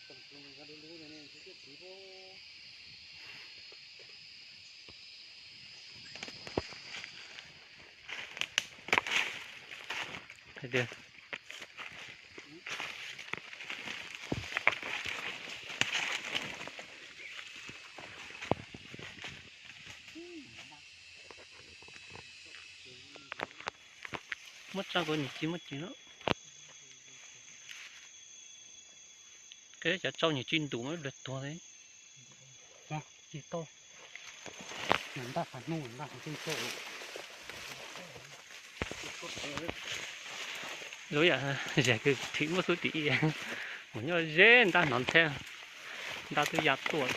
Hais tias muab tsaj kuv nim tsis muaj tsis lawm. Qe cov tsau nyuam tsis ntus muab luag tuag li. Tsis tau. Ntaj qhov hnub ntaj qhov tseeb tau. Lub yam zes kws thim muaj xub tim ib, mus nyob ze ntaj hnov nthe, ntaj twb ya tuaj.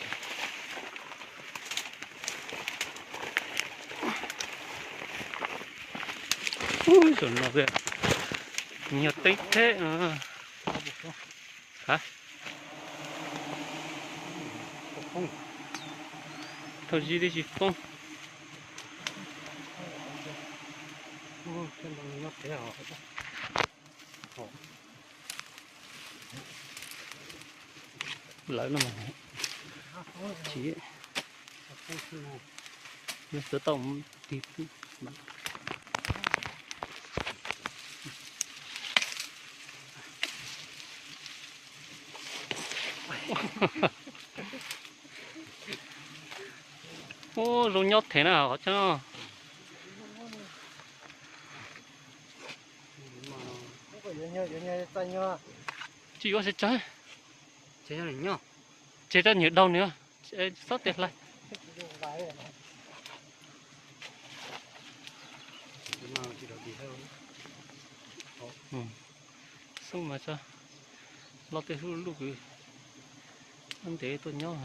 Ub, zaum no tias nyuag teeb theb. Ha, thaum zib tib si foob. Lawv no mas tsis, yuav tuav tau mus tig. Ub, zoo nyob them na qhov tseeb. Tsis yuav sib tsawg, tseg rau nyuag daug nws, xob tes hlais. Xub mas tso, los tej hub luj kws ntev tuaj nyob.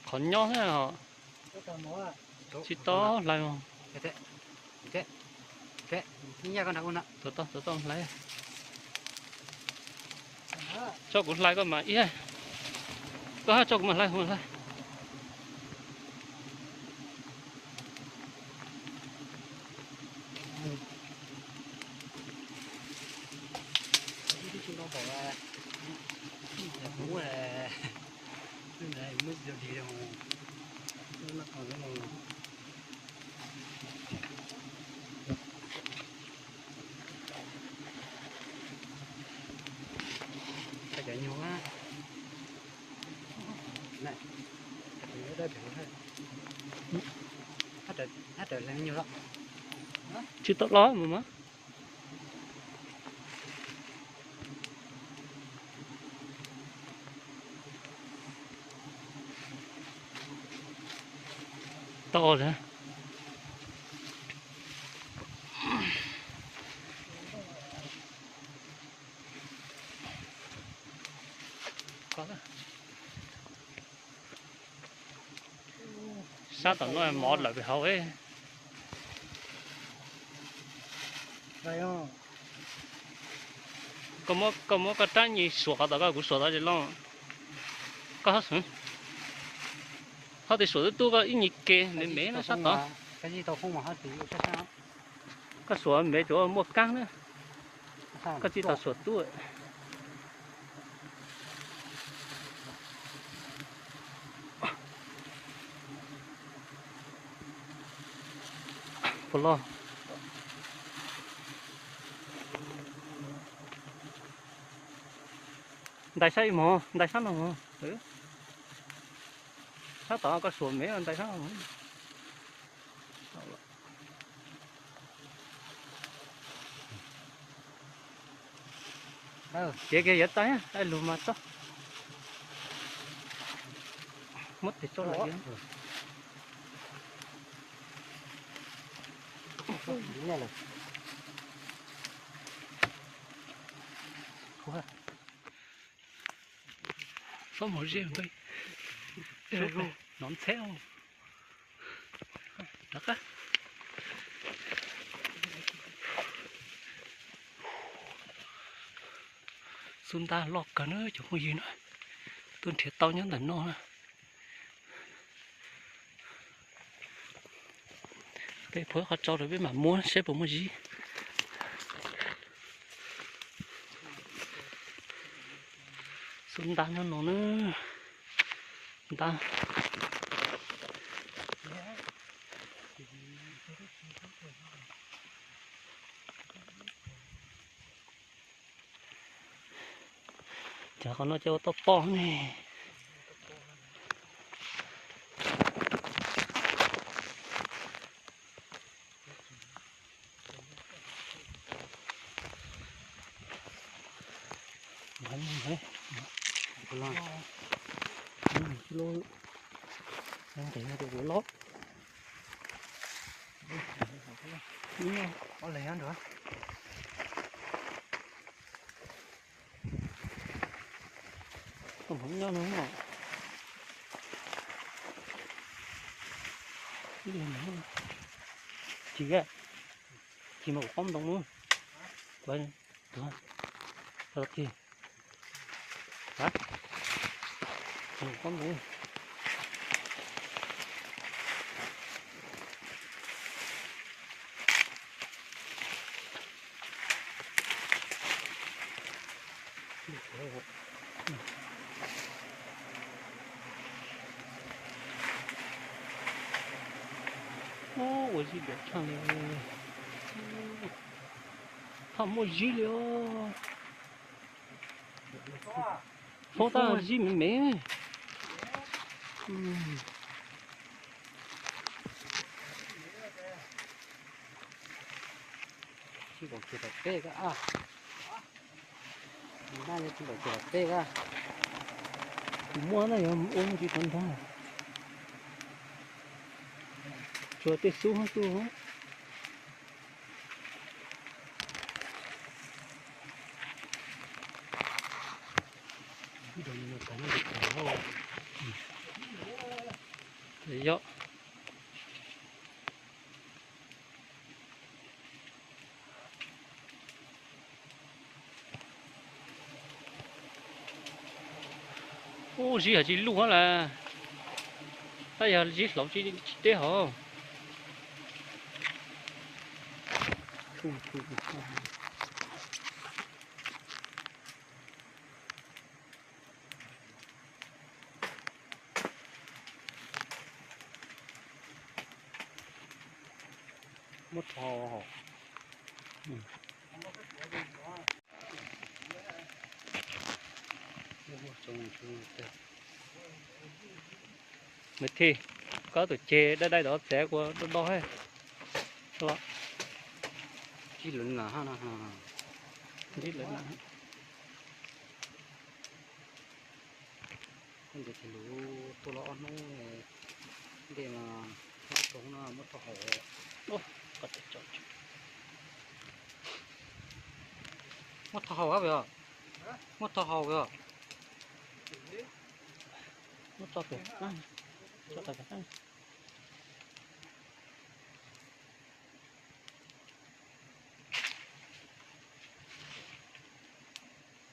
Qhov nyob thiab os, tsis tau hlais os. Tuav tau, tuav tau hlais. Tso kuv hlais koj mas ib, koj hab tso kuv mam hlais, kuv mam hlais. Tsis tau los mus mas. Tau lawm. Sab tom no mov lawm pem hauv. Koj muab koj rab nyuag suam qhov tom koj, kuv suam tod ces los. Koj hab xwb, hab tes suam tub tub koj ib nyuag ke me me na sab tod. Koj suam me tsuav muaj kaab na. Koj tsis tau suam tub. Puas los? Ntais sab ib mog, ntais sab no mog. Sab tod koj suam me ntais sab no. Kev kiag yuav tag, lug mas txog. Muab tes tso lawm. Xob mov ze ntag. Nov ntxheb. Rov qab. Xub ntab loj kawg na cov phooj ywg na. Tuaj nrhiav tau nyob ntawm no na. Peb phua qhov tsau rau peb mam muab seb puas muaj zib. Xub ntab nyob no na. Ntab. Cov qhov no cov ua toj poj ne. Nyob no. Chim, chim mas kuv qob ntoo na. Kuv, kuv, kuv qob ntoo. Ua zib diam tshaj li. Thaum muaj zib li os. Thaum tab zib me me. Tsis npaum kiag tom tej kab. Npaj li tsis npaum kiag tom tej kab. Kuv muab na yog ua ntsis rau ntag. Tsuas tej xub xwb. Yog. Ub, zib hais tsis luj lawm. Tab yog zib hlauv tsis deb hov. Muab rho hauv. Maiv Thij, koj tus ceg dai dai tod txav kuv do do thiab. Ib lwm na, ib lwm na. Koj ntawd ces lus tuaj los ob hnub ntej mas, hnub tsaus no muab thau haus. Muab thau haus, muab thau haus os. Muab tso pem, tso pem.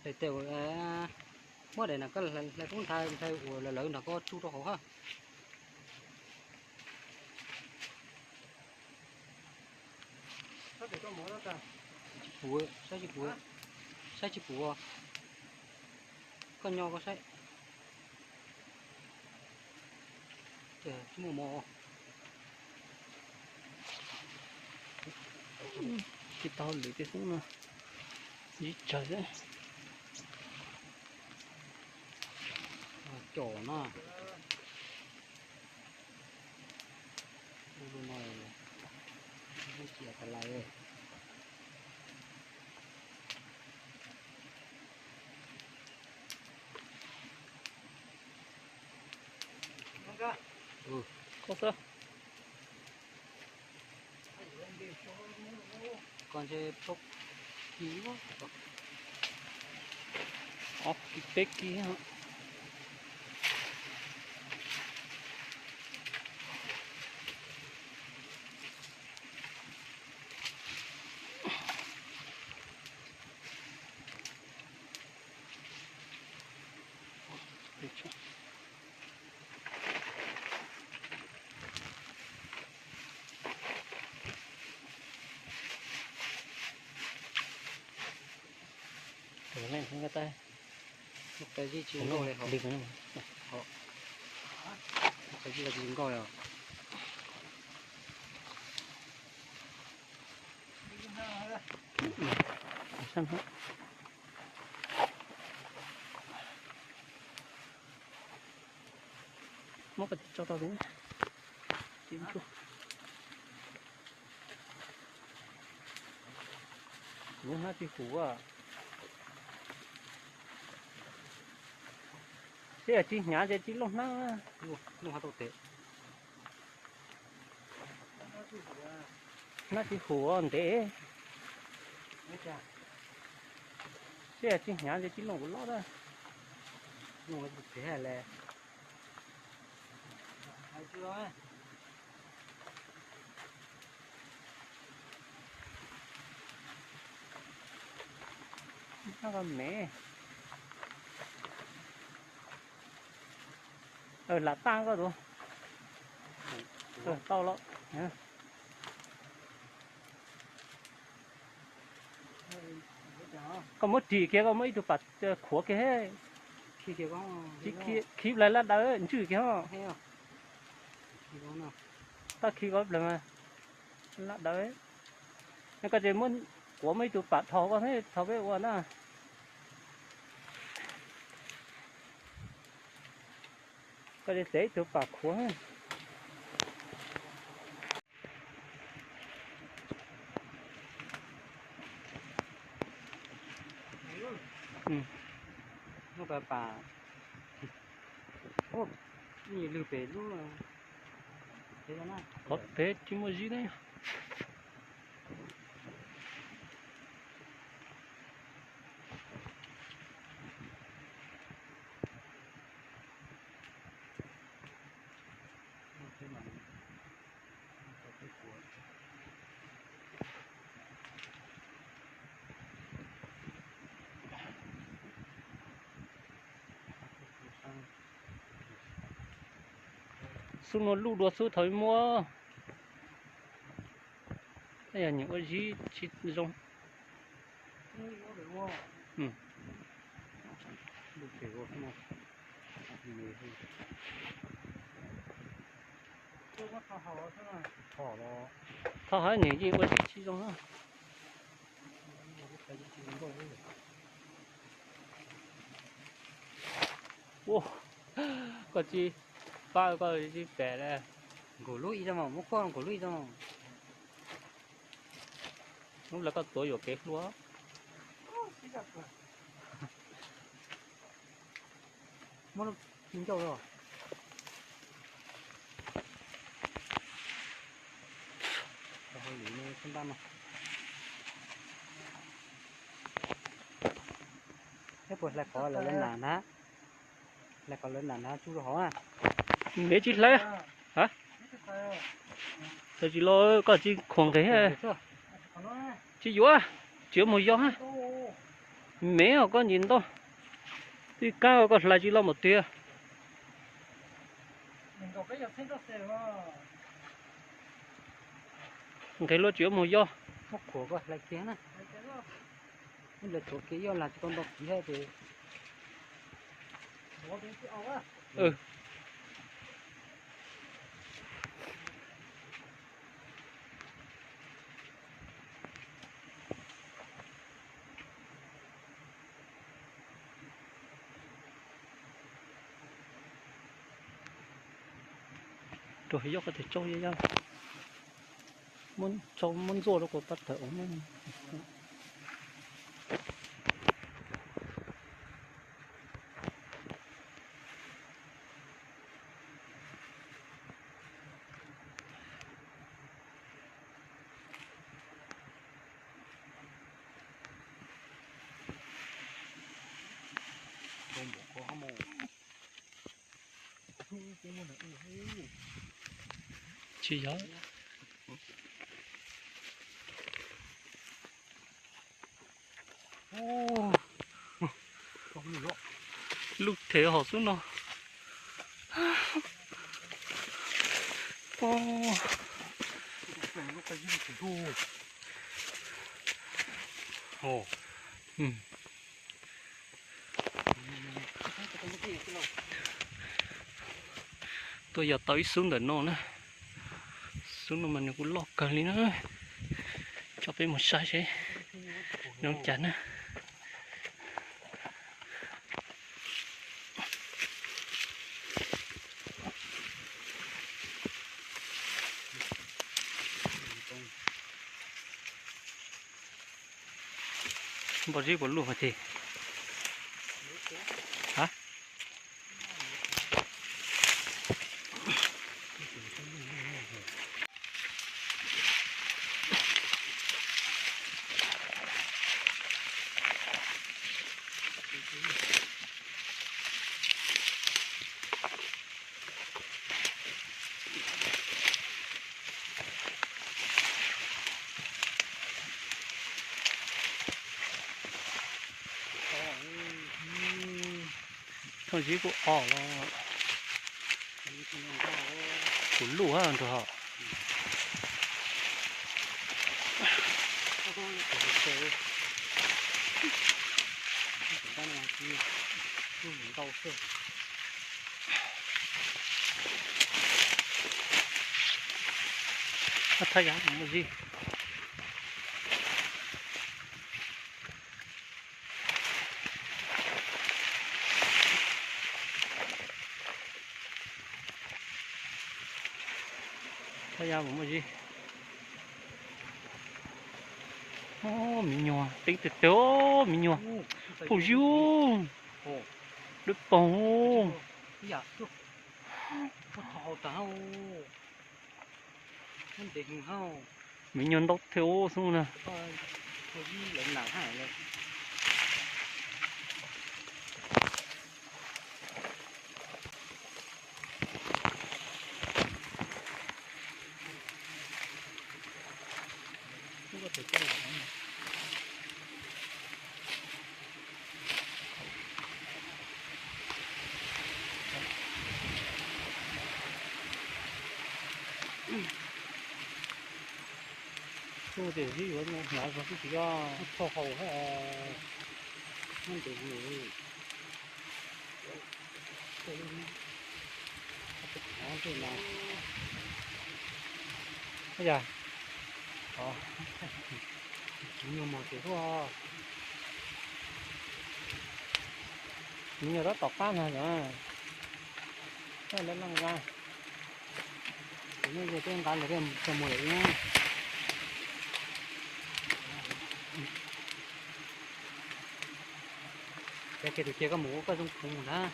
Daim tes muab daim no koj hlais kub nthav nthav uas lawv lawv nrog koj tsuj rau hauv hab. Tsis puv, saib tsis puv, saib tsis puv os. Koj nyo koj saib. Tsis muaj mov. Tsis tau lwm tiag xwb no. Zib tsawg xwb. Cov no, ub, no cia tas lais. Koj xwb. Koj ntshe plaub kis, ob kis peb kis. Lig, lig nkauj li os. Muab koj tso tau. Lub hnab tsis huv, seb yog tsis hnyav ces tsis looj hnab. Hnab tsis huv ntev, seb yog tsis hnyav ces tsis looj kuv lob a. Me, lam taj koj tus, tau los. Koj muab ris kiag, koj muab ib tug pam khuav kiag. Khi hlais laj daws ntswj kiag os. Tab khi koj plaws mas laj daws. Koj tsis muab, kuv muab ib tug pam dhos koj thiab dhos peb ua na. Koj tsis xev ib tug pam khuav. Qhov pem tsis muaj zib ne. Xub no luj dua xub thaum muab, yog nyiam ua zib tsis zoo. Thaum hais nws yeej ua zib tsis zoo. Ua, koj tsis pab koj tsis pem li. Nkaum lub ib zaug, muab khuaj nkaum lub ib zaug. Hnub lawv koj tuav yuam kev hlua. Muab lub ncauj los. Peb puas hlais qhov lawv nas na? Hlais qhov lawv nas na tsuj rau hauv na. Me tsis hlais. Hlais tsis los koj tsis khuam nqis. Tsis yuav, tsis yuav mus yog. Me os koj ntsis ntau, tij kab koj hlais tsis los npaum tiag. Nqis luag tsis yuav mus yog. Muab khuam koj hlais kiag na. Lawv tuav kev yoj lag tsis tau nto kiv thiab ces. Rau yoj koj tes tsau yaj, muab tsau muab ntxuaj rau kuv pab tawm ua. Tsis yog. Lub thev hom xub no. Tuaj yos tau ib xub ntawm no na. Xub no mas nws kuj loj kawg li na. Coj peb mus saib seb nws ua cas na. Npau zib puas luj mas ces. Thoj zib kuj o los kuj luj nrog. Thaj yav muaj zib. Thaj yav muaj zib. Miv nyuag teeb tiag tiag, miv nyuag. Phooj ywg, dawb paug. Miv nyuag ntau thiab xwb na. Kuj tias zib yuav hnyav zog xwb tsis yog txhoj hau hab. Ntev yam, miv nyuag mos tsis huaj, miv nyuag tab tom qab ntag yom. Lawv laj nqa, kuv muaj yog peb nqa los thiaj muag lawm. Ces tus cia koj mus ua koj zoo khuv mus ntag.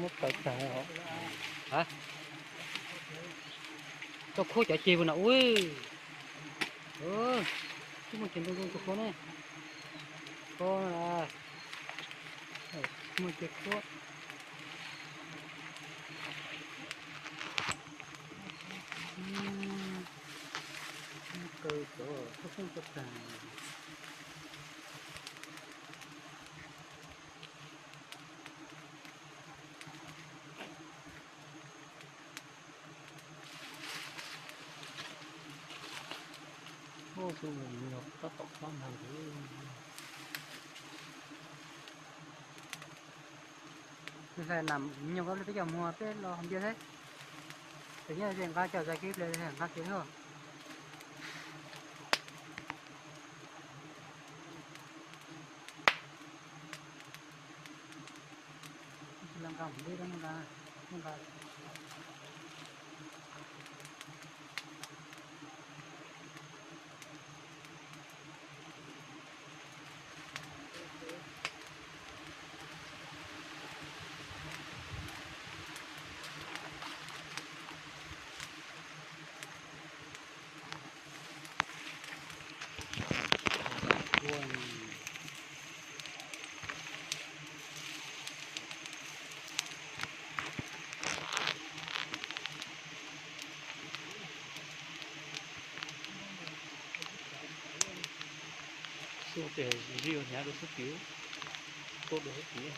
Muab tawv tag. Koj khuab cov ceg puas na ua. Twb muaj ceg ntoo zoo khuab ne. Khuab na. Muaj ceg khuab. Kaw cov khuab khuab tag. Tus nyuag tab tom qab ntag. Hlais nam nyuag koj peb cov muag peb los npias thiab. Ces nyob ze nqa cov zais kiv ple nqa kiag thiab. Nqa mus li nqa, nqa. Xub tias zib ua hnyav rau xub tias. Tuaj dua hauv tid.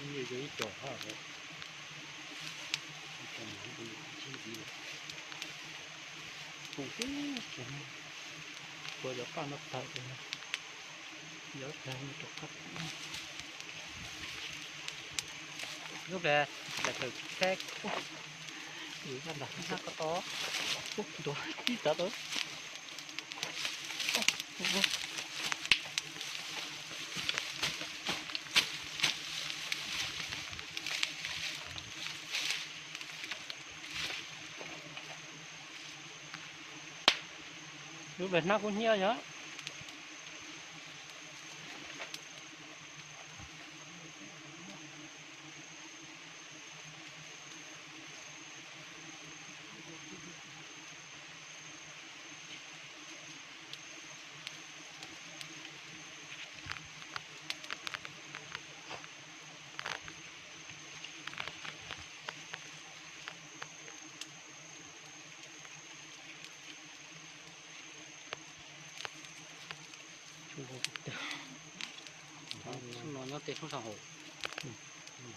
Ib, ib co ha, ib co mas ntxiv, tus tib kiag, tua cov paj no tawm, cov tag rov qab. Lub ple, lam tawm teb, yus nyob nram hab ko tod, ntuav tib tsav tau. Lub ple hnab kub hnyiab yog. Xub no nyob tej hnub sab hauv,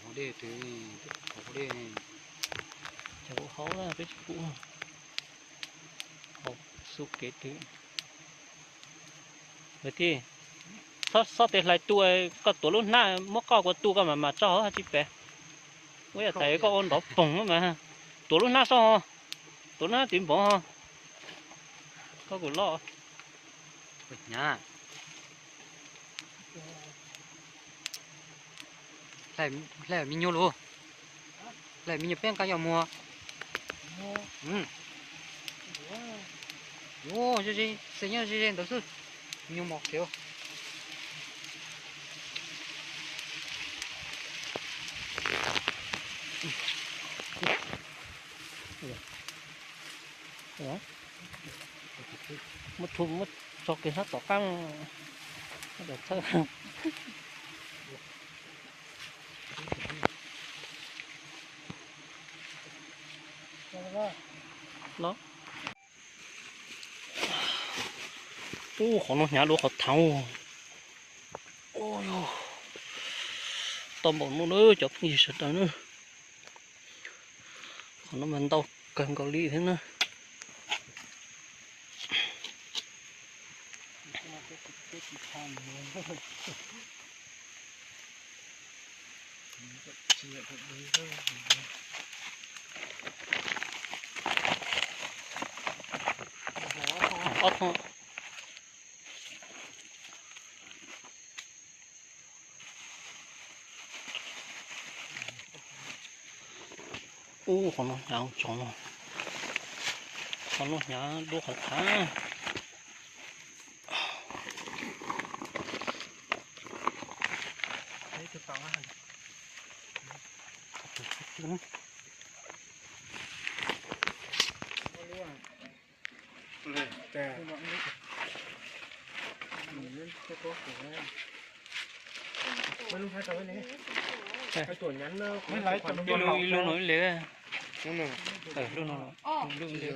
hauv dej twg, hauv dej. Cov hauv na peb tsis pum, hauv xu kev twg. Kwv tij, xob tes hlais tu, koj tuav lub hnab muab qoj kua tu koj mam mam tso hauv hab tsis pem. Ua yam tais koj ua nrov poog mas. Tuav lub hnab soj ho, tuav lub hnab tiv npoov ho. Koj kuj loj. Hlais me nyuam lus, hlais me nyuam peb nqa yuav muag. Ze ze, xeem nyob ze ze ntawd xwb, me nyuam mos khiav. Muab thu muab tso kiag sab tom qab, txhawb. No, ub, qhov no hnyav dua qhov thaud. Tau npaum no na cov phooj ywg sawv daws na. Qhov no mas ntau kawg nkaus li thiab na. Ob thooj. Ub, qhov no hnyav tsoov, qhov no hnyav dua qhov thaud. Ib lub, ib lub no ib le. Lub no, lub ib le.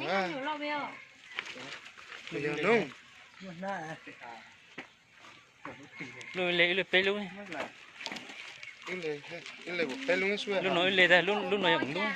Lub ib le, ib le peb lub. Lub no ib le, lub no yog lub.